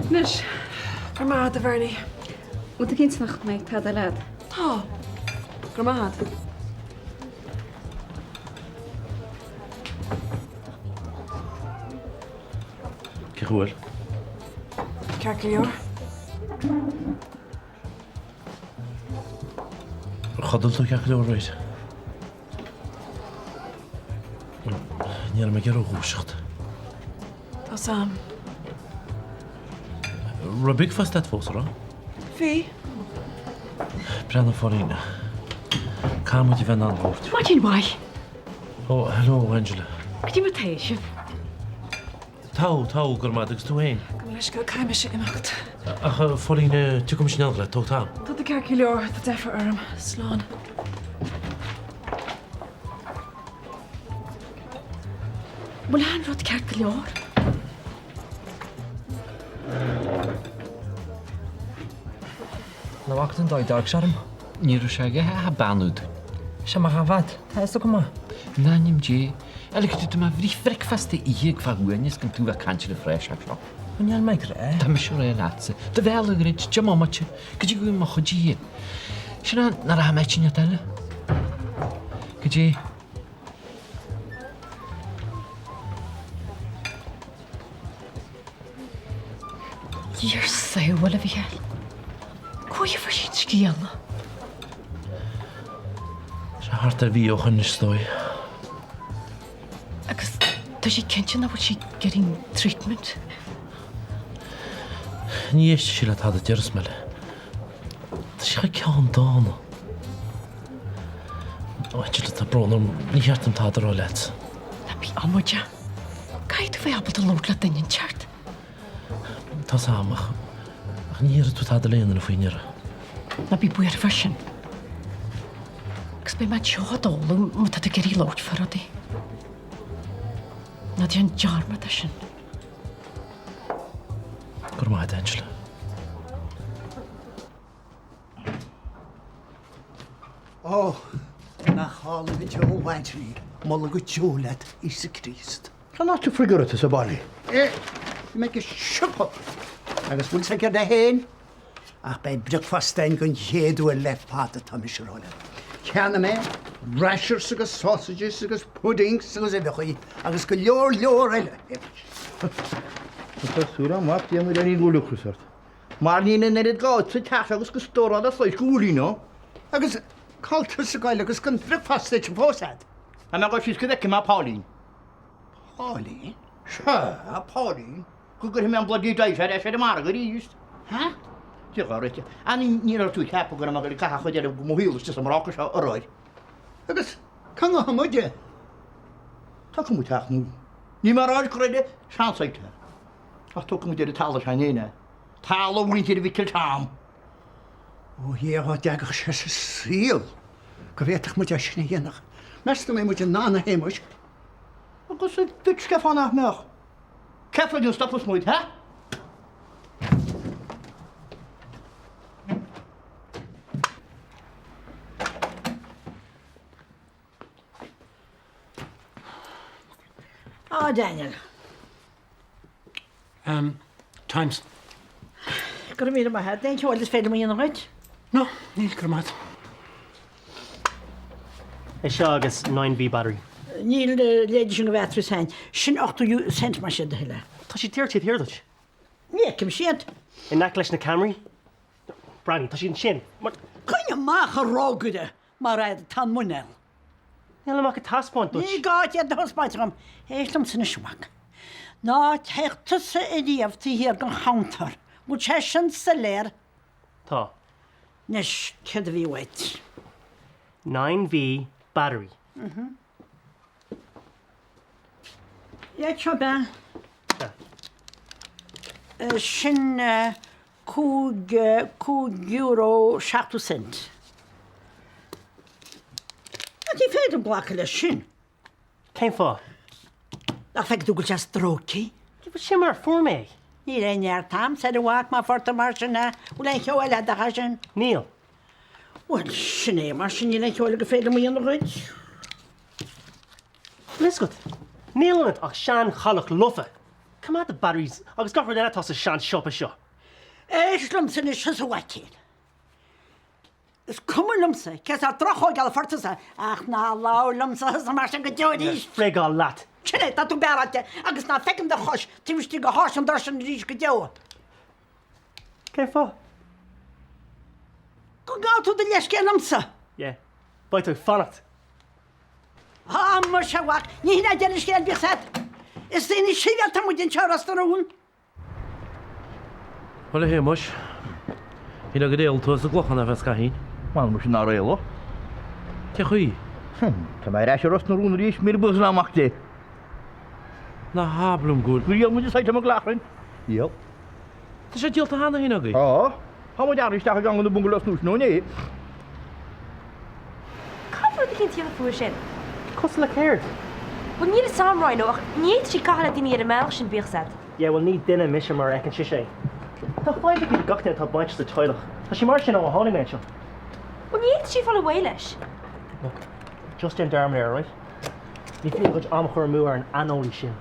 Anois, go raibh maith agat, a Bhernie. Bhfuil tú cinnte nach mbeidh tada eile agat? Tá. Go raibh maith agat. Cén chaoi a bhfuil? Ceart go leor. Ar chodail tú ceart go leor aréir? Ní raibh mé ag iarraidh thú a dhúiseacht. Tá 's a'm. Raibh bricfeasta agat fós, an raibh? Bhí. Breathnaigh, a Phóilín. Caithfidh muid a bheith in ann labhairt. Maidin mhaith. Oh, hello, Angela. Cad é mar tá sibh? Tá, tá, go raibh maith agat, agus tú féin? Gabh mo leithscéal, caithfidh mise imeacht. Ach, a Phóilín, tiocfaidh mise in éineacht leat, tóg t'am. Tá tú ceart go leor, tá deifir orm. Slán. Bhfuil aon rud ceart go leor? Nach bhfaca tú an dóigh a d'amharc sé orm? Ní raibh sé aige ach beannú duit. Sé mo ghabhad, tá fhios agam é. In ainm Dé, a ligfidh tú dom a bhricfeasta a ithe ag fá shuaimhneas gan tú bheith ag caint ar an phráiseach seo. Ó níl mé ag rá. Tá mise ag rá leatsa, do bhéal a dhruid, deich mbomaite, go dtí go bhfaighidh mo chuid ithe. Sin é nach rachaidh mé áit inteacht eile. Go dtí. Dia ár sábháil, a Mhícheáil. Cá bhfuair sí an scéala? Sé thart ar mhí ó shoin is dóigh. Agus tá sí cinnte nach bhfuil sí getting treatment? Ní éistfidh sí le tada a déarfas mé léi. Tá sí chomh ceanndána. Ó, Angela, tá brón orm, ní cheart dom tada a rá leat. Ná bí amaideach. Caithfidh tú bheith ábalta labhairt le duine inteacht. Tá 's a'm, ach ach ní dhéarfaidh tú tada le aon duine faoi ndeireadh. Ná bí buartha fá sin. Agus beidh mé anseo ag dul má tá tú ag iarraidh labhairt fá rudaí. Ná déan dearmad de sin. Go raibh maith agat, Angela. Ó, nach álainn go deo a Mhaidhc, moladh go deo leat, Íosa Críost. Cén áit a fuair tusa baile? Eh, bhí mé ag an siopa agus bhfuil 's agat céard é féin? Ach beidh bricfeasta againn den chéad uair le fada, tá mise a rá leat. Cheannaigh mé rashers agus sausages agus puddings agus uibheachaí agus go leor leor eile. Tá súil agam, a mhac Dé, nuair a éiríonn go ocras ort. Mar níl an oiread gáis sa teach agus go stóráil a soilse go bhfuilín ann. Agus cá bhfuil tusa ag goil agus gan bricfeasta ite fós agat? Tá mé ag goil síos go bhfeicfidh mé Pauline. Pauline? Sea, Pauline. Go gcuirfidh mé an bloody diet ar ais ar an margadh arís. Ha? Dia dhá rite. Ach ní raibh tú ag ceapadh go raibh mé ag goil ag caitheamh an chuid eile de mo shaol istigh sa mbráca seo aréir. Agus cá ngabhfaidh muide? Tógfaidh muid teach nua. Níl mé ag rá go raibh seans aige. Ach tógfaidh muid ar an talamh seo féin é. Talamh mhuintir Mhicil Tom. Ó Dhia dhá dtagadh sé sa saol go bhféadfadh muid é sin a dhéanamh. Meas tú an mbeidh muid in ann, a Shéamuis? Agus duit cén fáth nach mbeadh? Cén fáth a stopfas muid, ha? Á, Daniel. Um, Times. Go raibh míle maith agat. Aon cheo eile is féidir liom a dhéanamh dhuit? No, níl, go raibh maith agat. É seo agus 9V battery. Níl a leithéid sin de bhatteries a'inn. Sin 80 cent más é do thoil é. Tá siad díreach taobh thiar duit. Ní fheicimse iad. In aice leis na ceamaraí. Breathnaigh, tá siad ansin. Mar. Coinnigh amach, a rógaire, mar atá an muineál. Nílim ach ag taispeáint duit. Ní gá duit iad a thaispeáint dhom. Éist liomsa anois, a mhac. Ná téadh tusa ariamh taobh thiar den chuntar. Bhfuil sé sin soiléir? Tá. Anois, céard a bhí uait? 9V battery. Iad seo, ab ea? Sea. Sin €5 70 cent. Ní féidir glacadh leis sin. Cén fáth? Nach bhfeiceann tú go bhfuil sé stróicthe? Sin mar a fuair mé é. Níl aon neart a'msa air a mhac má fuair tú mar sin é. Bhfuil aon cheo eile a'd ach é sin? Níl. Bhuel, sin é mar sin, níl aon cheo eile gur féidir liom a dhéanamh dhuit. Bhfuil fhios agat, níl ionat ach sean-chailleach lofa. Coimeád na batteries agus gach rud eile atá sa sean-siopa seo. Éist liomsa anois thusa a mhaicín. Is cuma liomsa cén sórt drochthógáil a fuair tusa ach ná labhair liomsa thusa mar sin go deo arís. Frigáil leat. Sin é, tá tú beáráilte agus ná feicim do chois taobh istigh de sháis an dorais sin arís go deo. Cén fáth? Go ngabhfaidh tú do leithscéal liomsa. Yeah. Beidh tú ag fanacht. Á, muise, a mhac, ní hin é deireadh an scéil, bíodh 's a'd. Is daoine sibhialta muid anseo i Ros na Rún. Bhuel, a Shéamuis, shílfeá gur éalaigh tú as an gClochán ar feadh scaithín. M'anam muise nár éalaigh. Cén chaoi? Tá mé ar ais i Ros na Rún arís, míle buíochas le Mac Dé. Ná habair liom go bhfuil. Gur dhíol muid an site i Maigh Lachrainn. Dhíol. Tá sé díolta cheana féin agaibh? Tá. Tá muid arís isteach i gceann de na bungalows nua sin ó inné. Caithfidh rud eicínt a dhéanamh fúithi sin. Cosúil le céard? Bhuel, níl fhios a'm, Rhino, ach ní fhéadfadh sí caitheamh le daoine ar an mbealach sin, bíodh 's a'd. Yeah, bhuel, ní duine mise mar a fheiceann sise é. Tá fadhb aici le gach duine atá bainteach sa teaghlach. Tá sí mar sin ó a tháinig mé anseo. Bhuel, ní fhéadfadh sí fáil away leis. Look, just déan dearmad air, alright? Ní fiú do chuid am a chur amú ar an aineolaí sin.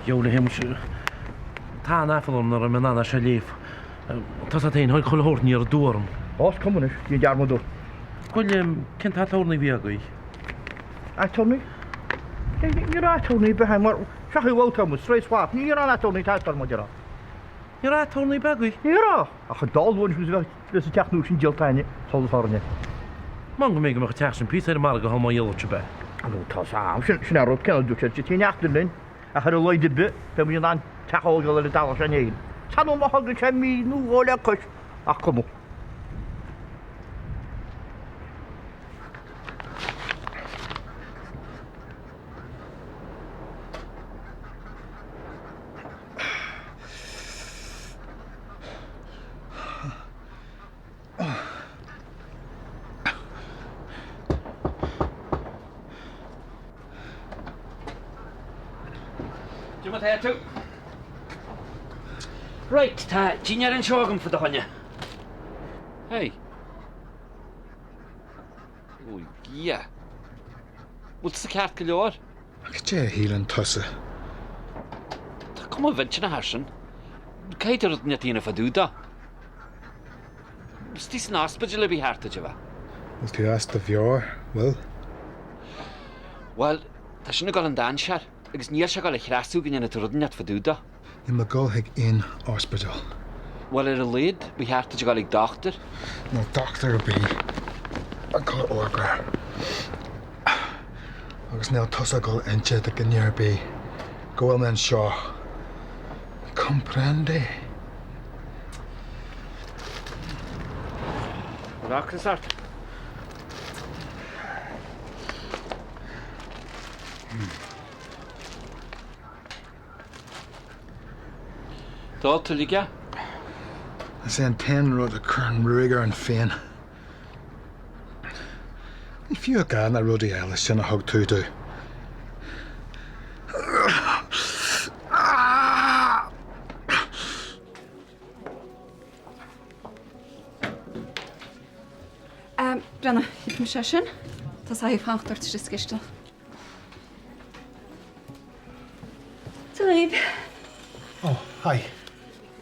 Gheall a Shéamuis, tá an-aiféala orm nach raibh mé in ann é seo a léamh. Tá 's a't fhéin, tháinig chuile shórt aniar aduaidh orm. Ó, is cuma anois, déan dearmad dó. Bhuel, cén t-aturnae a bhí agaibh? Aturnae? Ní raibh aturnae ar bith againn mar seachadh bhabhta amuigh, straight swap, ní raibh aon aturnae ag teastáil mar a déarfá. Ní raibh aturnae ar bith agaibh? Ní raibh, ach an dá luan is a bheith sa teach nua sin díolta againne, solas orainne. M'anam go mbeidh go mbeadh an teach sin píosa ar an margadh shul má dhíolfadh sibh é. Nó tá 's a'm, sin an rud céanna a dúirt siad, tí neachtain linn, ach ar a laghad ar bith, beidh muid in ann teach a thógáil ar an dtalamh seo in Éirinn. San má thagann sé mí nó dhó le cois, ach cuma. Cad é mar atá tú? Right, tá dinnéar anseo agam fá do choinne. Hey. Ó, yeah. Bhfuil tusa ceart go leor? Cad é a shíleann tusa? Tá cuma mhillteanach air sin. Caithfidh tú rud inteacht a dhéanamh fá dtaobh dó. Istigh san ospidéal a ba cheart duit a bheith. Bhfuil tú as do mheabhair, bhfuil? Bhuel, tá sin ag dul in dainséar agus níl sé ag dul a dhreasú go ndéanfaidh tú rud inteacht fá dtaobh dó. Níl mé ag dul chuig aon ospidéal. Bhuel, ar a laghad, ba cheart duit a dhul ag dochtúir. Níl dochtúir ar bith ag dul a amharc air. Agus níl tusa ag dul a inse do dhuine ar bith go bhfuil mé anseo. Comprende? Raibh ocras ort? D'ól tú uilig é? Is é an t-aon rud a chuireann ruaig ar an phian. Ní fiú a dhath na rudaí eile sin a thug tú domh. Breathnaigh, thit mise sin. Tá saith fanacht ort istigh sa gcistin. Dia dhaoibh. Oh, hi.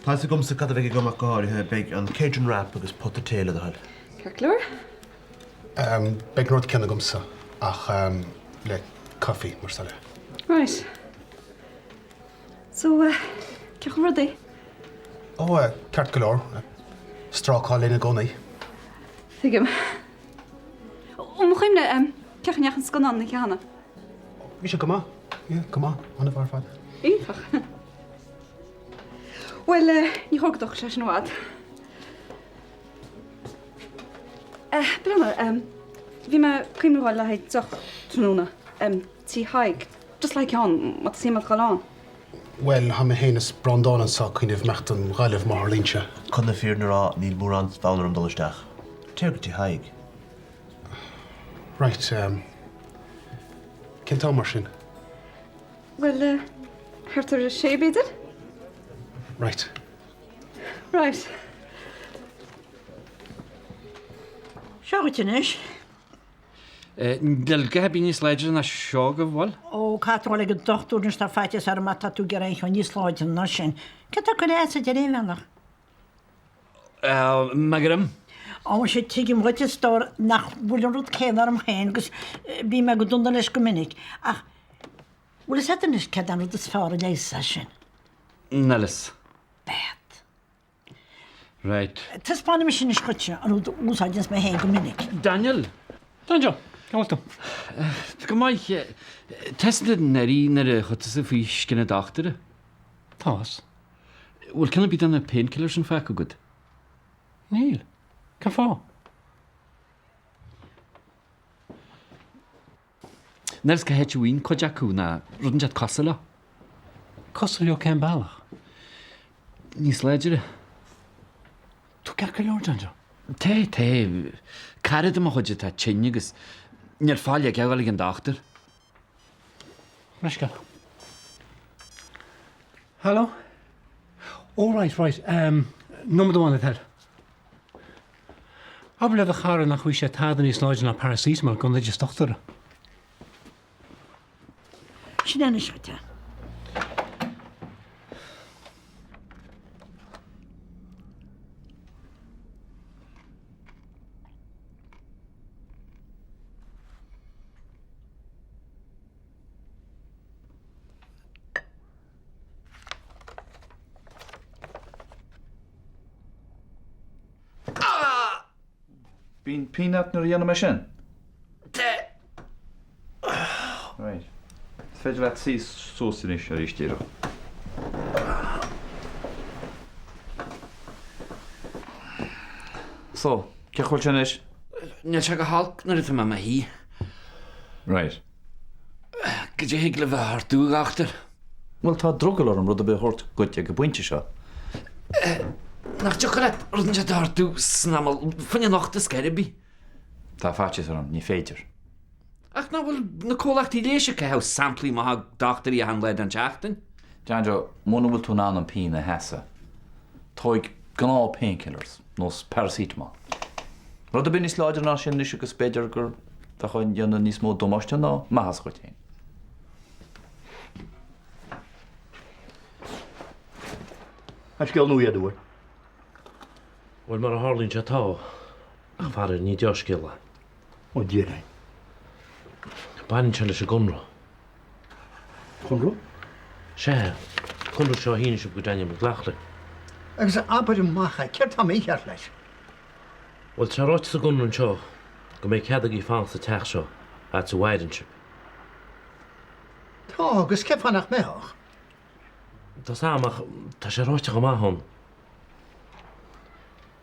Tá fhios agamsa cad a bheidh agam ach go háirithe, beidh an Cajun wrap agus pota tae le do thoil. Ceart go leor. Beidh an rud céanna agamsa ach le coffee mar is eile. Right. So, cén chaoi a bhfuil rudaí? Ó, ceart go leor. Strácáil linn i gcónaí. Tuigim. Ó mo chuimhne, cén chaoi a ndeachaigh an scannán an oíche cheana? Bhí sé go maith. Yeah, go maith. An-mhaith ar fad. Iontach. Bhuel, ní chóir go dtógfadh sé sin i bhfad. Breathnaigh, bhí mé ag cuimhneamh a ghabháil le haghaidh deoch tráthnóna, Tí Thaidhg, just le haghaidh ceann, má tá suim agat a ghabháil ann. Bhuel, tá mé féin is Breandán anseo ag cuimhneamh imeacht don Ghaillimh má tharlaíonn sé. Chun na fírinne a rá, níl mórán fonn orm dul isteach. Téir go Tigh Thaidhg. Right, um, cén t-am mar sin? Bhuel, thart ar a sé b'fhéidir? Right. Right. Seo dhuit anois. Níl a dhath ar bith níos láidre ná seo agaibh, bhfuil? Ó, caithfidh tú a dhul ag an dochtúir anois tá faitíos orm má tá tú ag iarraidh aon cheann níos láidre ná sin. Céard tá ag cur as duit ar aon bhealach? Mo dhroim. Ó, muise, tuigim dhuit a stór nach bhfuil an rud céanna orm féin agus bíonn mé go dona leis go minic. Ach bhfuil fhios agat anois céard é an rud is fearr a leigheasfas é sin? Níl fhios. Bead. Right. Taispeánfaidh mise anois dhuitse an rud a úsáideanns mé féin go minic. Daniel! Daniel, cá bhfuil tú? Go maith. Tá tusa i nDoire nuair a chuaigh tusa faoi scian an dochtúra. Tá's. Bhfuil ceann ar bith de na painkillers sin fágtha agat? Níl. Cén fáth? Níl fhios cá háit a bhfaighinn cuid acu ná rud inteacht cosúil leo. Cosúil leo cén bealach? Níos láidre. Tú ceart go leor, Daniel? Tá, tá. Cara de mo chuid atá tinn agus níl faill aige a dhul ag an dochtúir. Leithscéal. Hello? Oh right, right, um, nóiméad amháin le do thoil. Abair le do chara nach bhfaighidh sé tada níos láidre ná paracetamol gan oideas dochtúra. Sin é anois dhuit é. Bíonn pian agat nuair a dhéanaim é sin? Right. Is féidir leat suí suas anois arís díreach. So, cén chaoi a bhfuil sé anois? Níl sé go holc nuair atá mé i mo shuí. Right. Cad é a thig libh a ordú, a dhochtúir? Bhuel, tá drogall orm rud ar bith a thabhairt dhuit ag an bpointe seo. Nach dtiocfadh leat rud inteacht a ordú san am fá choinne anocht ar scor ar bith? Tá faitíos orm, ní féidir. Ach nach bhfuil na comhlachtaí leighis ag caitheamh samplaí amach ag dochtúirí achan lá den tseachtain? John-Joe, muna bhfuil tú in ann an pian a sheasamh, tóig gnáth painkillers, nós paracetamol. Rud ar bith níos láidre ná sin anois agus b'fhéidir go mbeifeá ag déanamh níos mó damáiste ná maitheas dhuit féin. An scéal nua iad uair. Bhuel, mar a tharlaíonn sé tá, ach faraor ní dea-scéal é. Ó Dia linn. Baineann sé leis an gconradh. Conradh? Sea, an conradh seo a shínigh sibh go Daniel McLaughlin. Agus abair amach é, céard tá mícheart leis? Bhuel, tá ráite sa gconradh anseo go mbeidh cead agaibh fanacht sa teach seo fhad is a mhaireann sibh. Tá, agus cén fáth nach mbeadh? Tá's a'm, ach tá sé ráite chomh maith ann.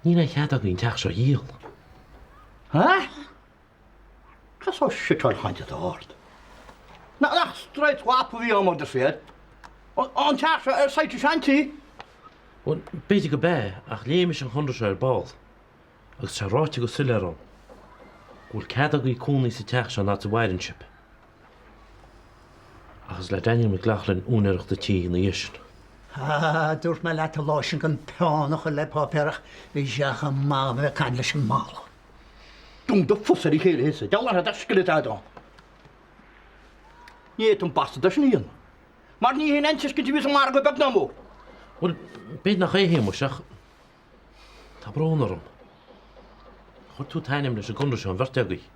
Níl aon chead againn an teach seo a dhíol. Hah? Cad sórt shiteáil chainte atá ort? Nach straight swap a bhí ann mar de réir? An teach seo ar site seantí? Bhuel, b'fhéidir go b'ea, ach léifidh mise an conradh seo ar ball, agus tá ráite go soiléir ann go bhfuil cead agaibh cónaí sa teach seo an fhad is a mhaireann sibh. Ach is le Daniel McLaughlin úinéireacht an tí ina dhiaidh sin. Ah, dúirt mé leat an lá sin gan peann a chur le páipéar ach bhí sé chomh maith a bheith ag caint leis an mballa. Dún do phus ar a chéile thusa, deabhal orthu dá scileat fhad ann. Ní fhéadfainn bastard de sin a dhéanamh. Mar ní hin an tuiscint a bhí sa margadh beag ná mór. Bhuel, b'fhéidir nach é a Shéamuis, ach tá brón orm. Chuir tú t'ainm leis an gconradh seo, an bheirt agaibh.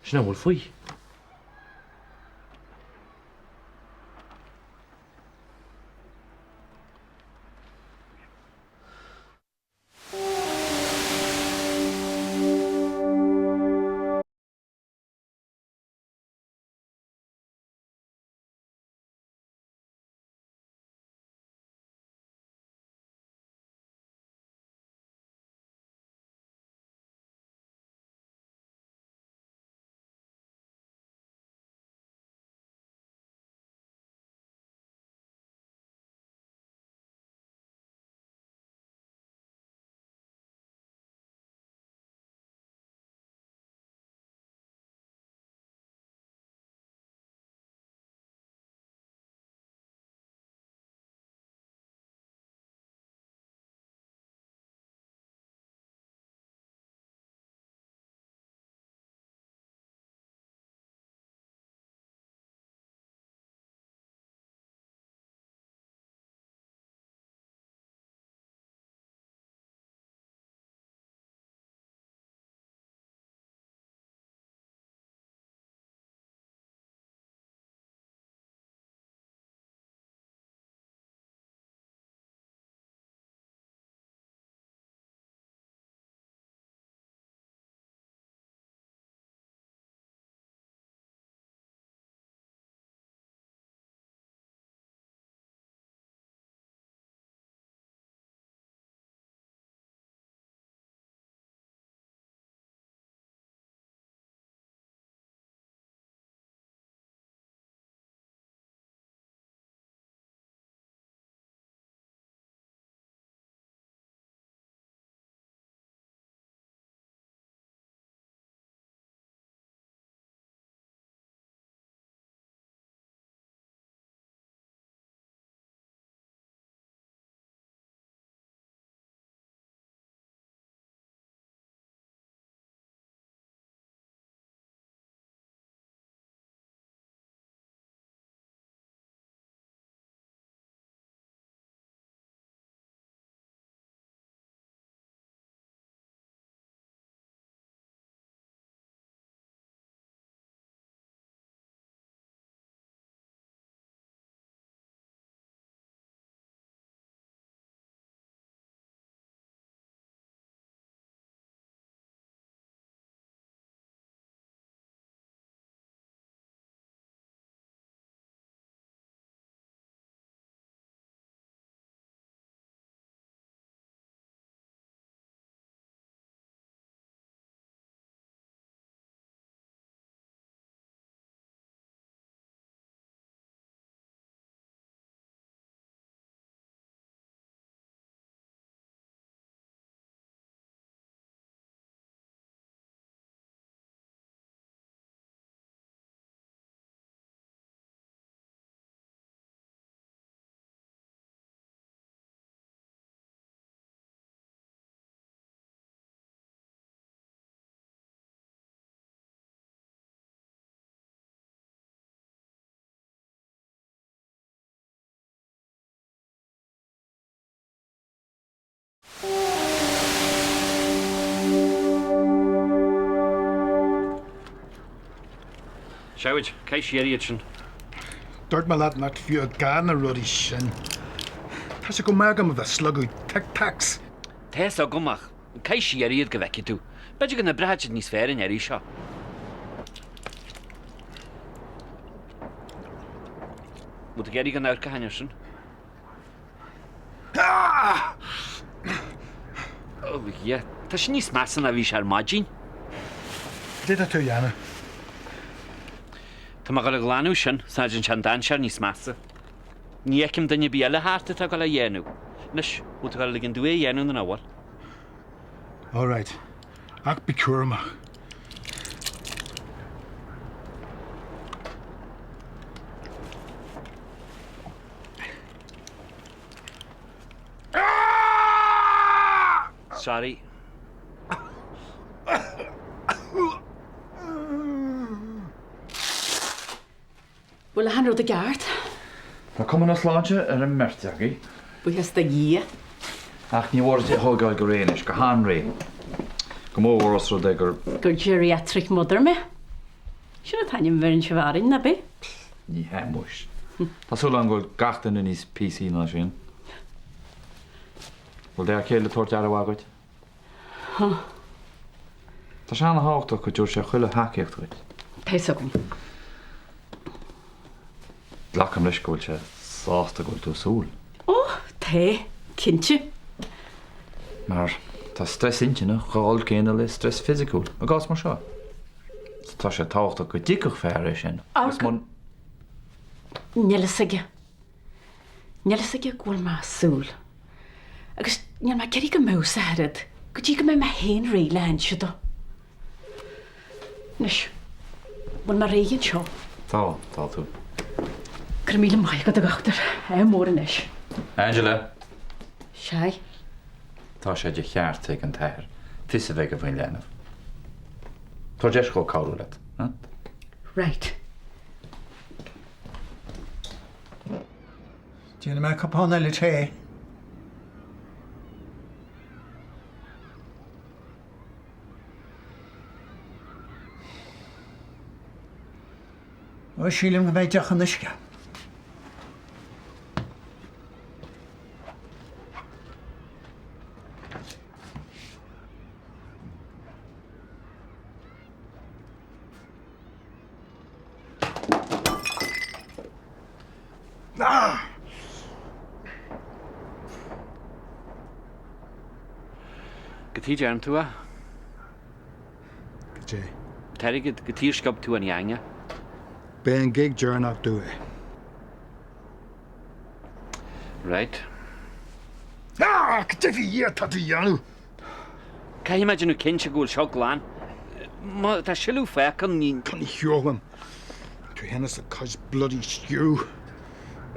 Sin é a bhfuil faoi. Sea, caith siar iad sin. Dúirt mé leat nach fiú a dhath na rudaí sin. Tá sé chomh maith agam a bheith ag slogadh Tic Tacs. Tá fhios agam ach caith siar iad go bhfeicfidh tú. B'fhéidir go n-oibreoidh siad níos fearr an iarraidh seo. Bhfuil tú ag iarraidh go n-amharcfainn air sin? Ó a Dhia, tá sé níos measa ná bhí sé ar maidin. Cad é atá tú a dhéanamh? Tá mé ag dul a ghlanadh sin, sula dtéann sé an dainséar níos measa. Ní fheicim duine ar bith eile thart atá ag dul a dhéanamh. Anois, bhfuil tú ag dul a ligean domh é a dhéanamh nó nach bhfuil? All right. Ach bí cúramach. Sorry. Bhfuil achan rud i gceart? Tá cuma na sláinte ar an mbeirt agaibh. Buíochas do Dhia. Ach ní mór duit é a thógáil go réidh anois, go han-réidh. Go mór mhór os rud é gur. Gur geriatric mother mé. Sin an t-ainm a bheireann sibh orainn, nach ea? Ní hea muis. Tá súil agam go bhfuil gach duine níos PC ná sin. Bhfuil d'fhear céile ag tabhairt aire mhaith dhuit? Tá. Tá sé ana-thábhachtach go dtabharfaidh sé chuile thacaíocht dhuit. Tá fhios agam. Glacaim leis go bhfuil sé sásta go bhfuil tú ag súil. Ó, tá, cinnte. Mar tá stress intinne chomh holc céanna le stress fisiciúil, i gcás mar seo. Tá sé tábhachtach go dtuigfeadh fear é sin. Agus mun. Níl fhios aige. Níl fhios aige go bhfuil mé ag súil. Agus níl mé ag iarraidh go mbeadh fhios ach oiread go dtí go mbeidh mé féin réidh le hinse dó. Anois, bhfuil mé réidh anseo? Tá, tá tú. Go raibh míle maith agat, a dhochtúir. Ádh mór anois. Angela! Sea? Tá sé de cheart ag an t-athair fios a bheith aige faoin leanbh. Tabhair deis dhó cabhrú leat, huh? Right. Déanfaidh mé cupán eile tae. Ó, sílim go mbeidh deoch an uisce. Cad chuige a ndearna tú é? Cad é? An t-airgead, cad chuige ar sciob tú an eangach. B'é an gig deireanach domh é. Right. Ah! Cad é faoi Dhia atá tú a dhéanamh? Caithfidh mé déanamh cinnte go bhfuil seo glan. Má tá sileadh fágtha ann, ní. Ní shiúlaim. Tú féin is do chuid bloody stew.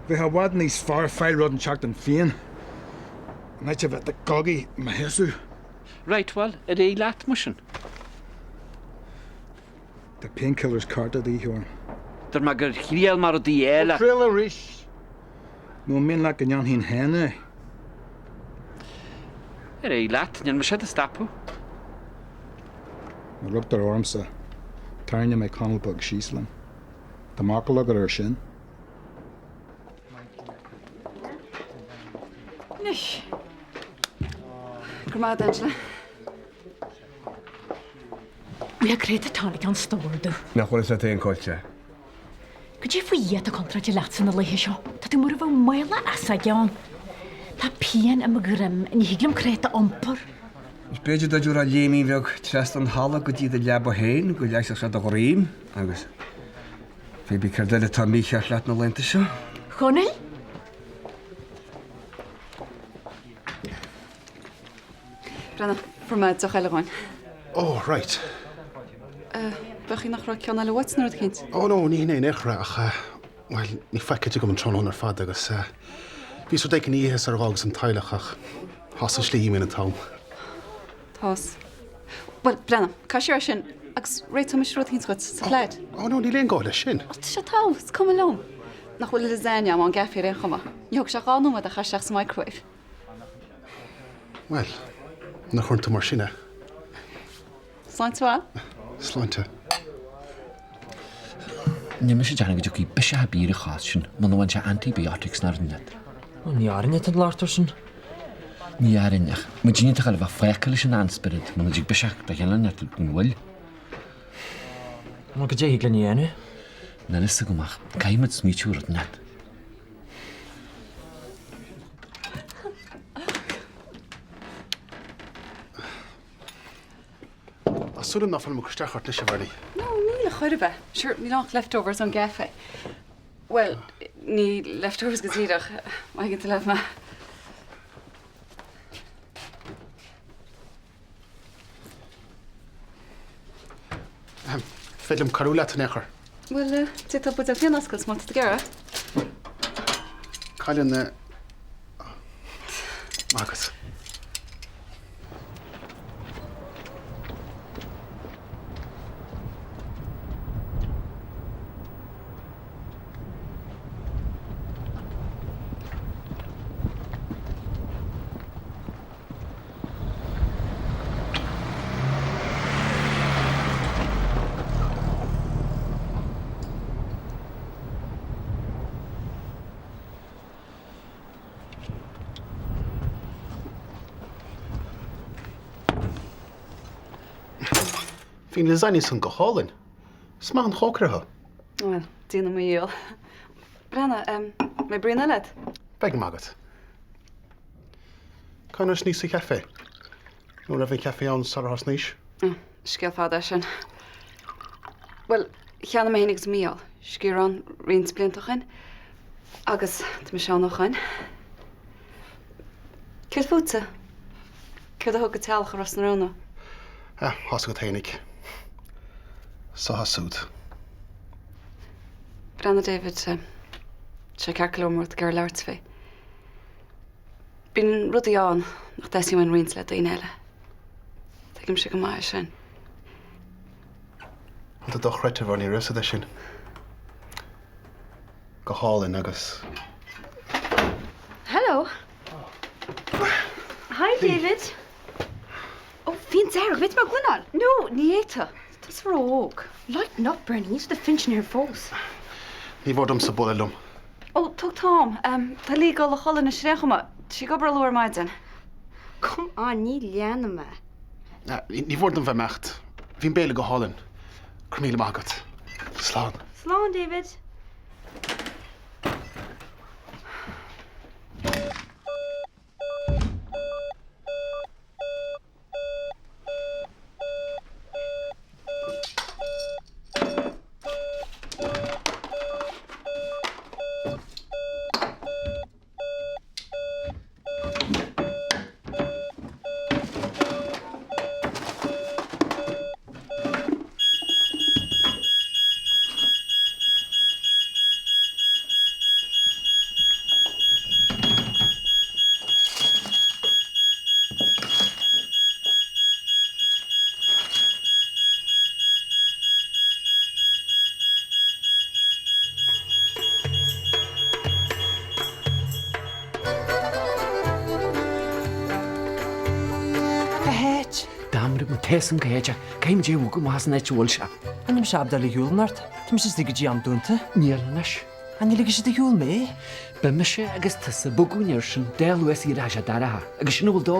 Bheadh i bhfad níos fearr fáil rud inteacht dom féin. In áit a bheith ag gogadh mo sheasamh. Right, bhuel, ar aghaidh leat, mar sin. Tá painkillers cearta de dhíth orm. Dúirt mé gur thriail mé rudaí eile. Triail arís! Nó an mian leat go ndéanfainn féin é? Ar aghaidh leat, níl mise do stopadh. Má rugtar ormsa, tarraingeoidh mé Conall Beag síos liom. Tá m'fhocal agat air sin. Anois. Go raibh maith agat, Angela. Bhuel, cad é atá tonic i stór domh. Nach bhfuil fhios agat féin cá bhfuil sé? Cad é faoi Dhia atá contráilte leatsa na laethe seo? Tá tú mar a bheadh mála easóige ann. Tá pian i mo dhroim, ní thig liom crét a iompar. Is b'fhéidir dá dtabharfá léimín bheag trasna an halla go dtí do leaba féin go leigheasfadh sé do dhroim agus pé bí céard eile atá mícheart leat na laethanta seo. Chonaill? Breathnach, fuair mé deoch eile dhúinn. Oh, right. B'fhéidir nach raibh ceann eile uait nó rud eicínt? Oh no, ní hin é in aon chor é ach, bhuel, níl faic ite agam an tráthnóna ar fad agus bhíos rud éicint a ithe sar dh'fhágas an teaghlach ach tá sa slí mé an t-am. Tá's. Bhuel, Breathnach, caith siar é sin agus réiteoidh mise rud eicínt dhuit sa phleid. Oh no, níl aon gá leis sin. Oh, tá sé togha, is cuma liom. Nach bhfuil lasagne agam ón gcaife ar aon chuma. Ní thógfaidh sé ach 2 nóiméad é a chur isteach sa microwave. Bhuel, nuair a chuireann tú mar sin é. Sláinte mhaith. Sláinte. Níl mise ag déanamh go dtiocfaidh biseach ar bith ar an chás sin muna bhfaigheann sé antibiotics ná rud inteacht. Bhuel, ní Árainn atá ag labhairt air sin. Ní Árainn, ach muidinne atá ag gabháil a bheith fágtha leis an ainspiorad muna dtig biseach de chineál inteacht don bhfuil. Bhuel, goidé a thig linn a dhéanamh? Níl a fhios agam ach caithfidh muid smaoitiú ar rud inteacht. Tá súil agam ná fuilim ag cur isteach ort anois, a Bhernie. No, níl a chor ar bith. Sure, níl ach leftovers ón gcaife. Bhuel, ní leftovers go díreach, má thuigeann tú leat mé. Ahem, féidir liom cabhrú leat in aon chor? Bhuel, d'fhéadfá buidéal fíona a oscailt má tá tú ag iarraidh. Cá bhfuil na. Maith agat. Bhí na lasagnes san go hálainn. Is maith an chócaire thú. Bhuel, déanaim mo dhícheall. Breathnaigh, an mbeidh braon eile agat? Beidh, maith agat. Cá ndearna sa chaifé? Nó raibh an caifé ann sara thosnaís? Scéal fada é sin. Bhuel, cheannaigh mé féin agus Mícheál sciar ann roinnt blianta ó shin agus tá mise ann ó shoin. Céard fútsa? Céard a thug go teaghlach i Ros na Rún thú? Ah, tá's agat fhéinig. Seo siúd. Breathnaigh David, tá sé ceart go leor mura bhfuil tú ag iarraidh labhairt faoi. Bíonn rudaí ann nach dteastaíonn uainn roinnt le daoine eile. Tuigimse go maith é sin. Tá tú dochreidte, a Bhernie, raibh fhios agat é sin. Go hálainn agus. Hello. Hi David. Ó, fíon dearg, an bhféadfaidh mé a ghloineáil? No, ní fhéadfá. Tá tusa ró-óg. Lighten up, Bernie, níl do phinsin here fós. Ní mhór domsa bualadh liom. Ó, tóg t'am. Tá Lee ag dul a chodladh anois ar aon chuma. Tá sí ag obair luath ar maidin. Come on, ní leanfaidh mé. Ní mhór dom bheith ag imeacht. Bhí an béile go hálainn. Go raibh míle maith agat. Slán. Slán, David. Cá háit? Damn it, tá a fhios agam cá háit ach caithfidh muid é a bhogadh amach as an áit a bhfuil sé. Níl mise ábalta dul ar shiúl anocht. Tá mise istigh go dtí am dúnta. Níl anois. Ach ní ligfidh siad ar shiúl mé. Beidh mise agus tusa ag bogadh an uair sin dá luas iarraidh sé dorcha agus sin a bhfuil dó.